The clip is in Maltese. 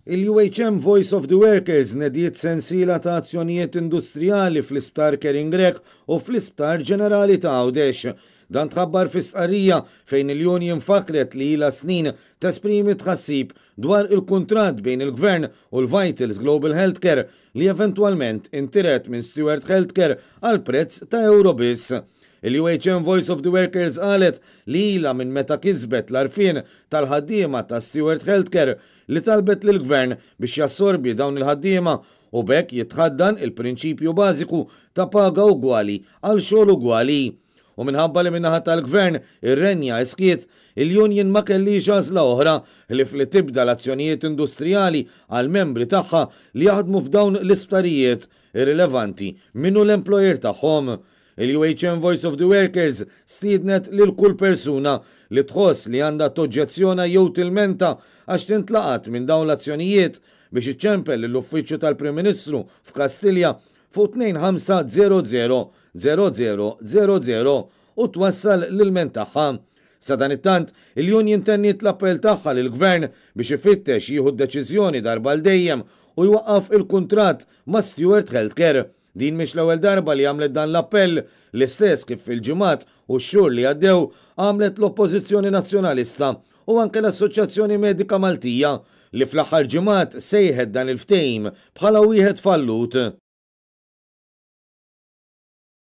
Il-UHM Voice of the Workers nediet sensiela ta' azzjonijiet industrijali fl-Isptar Karen Grech u fl-Isptar Ġenerali ta' Għawdex. Dan tħabbar fi stqarrija fejn il-union fakret li ilha snin tesprimi tħassib dwar il-kuntratt bejn il-Gvern u l-Vitals Global Healthcare li eventwalment intiret minn Steward Healthcare għal prezz ta' euro biss. Il-UHM Voice of the Workers qalet li ilha minn meta kisbet l-għarfien tal-ħaddiema ta' Steward Healthcare li talbet lill-Gvern biex jassorbi dawn il-ħaddiema u b'hekk jitħaddan il-prinċipju bażiku ta' paga ugwali għal xogħol ugwali. U minħabba li min-naħa tal-Gvern irrenja s-skiet, il-union ma kellhiex għażla oħra ħlief li tibda l-azzjonijiet industrijali għall-membri tagħha li jaħdmu f'dawn l-isptarijiet, irrilevanti min hu l-employer tagħhom. Il-UHM Voice of the Workers stiednet lil kull persuna li tħoss li għandha toġġezzjona jew tilmenta għax tintlaqat minn dawn l-azzjonijiet biex iċċempel lill-Uffiċċju tal-Prim Ministru f'Kastilja fuq 2500 0000 u twassal l-ilment tagħha. Sadanittant, il-union tenniet l-appell tagħha lill-Gvern biex ifittex jieħu deċiżjoni darba għal dejjem u jwaqqaf il-kuntratt ma' Steward Healthcare. Din mhix l-ewwel darba li għamlet dan l-appell, l-istess kif fil-ġimgħat u x-xhur li għaddew għamlet l-Oppożizzjoni Nazzjonalista u anke l-Assoċjazzjoni Medika Maltija li fl-aħħar ġimgħat sejħet dan il-ftehim bħala wieħed fallut.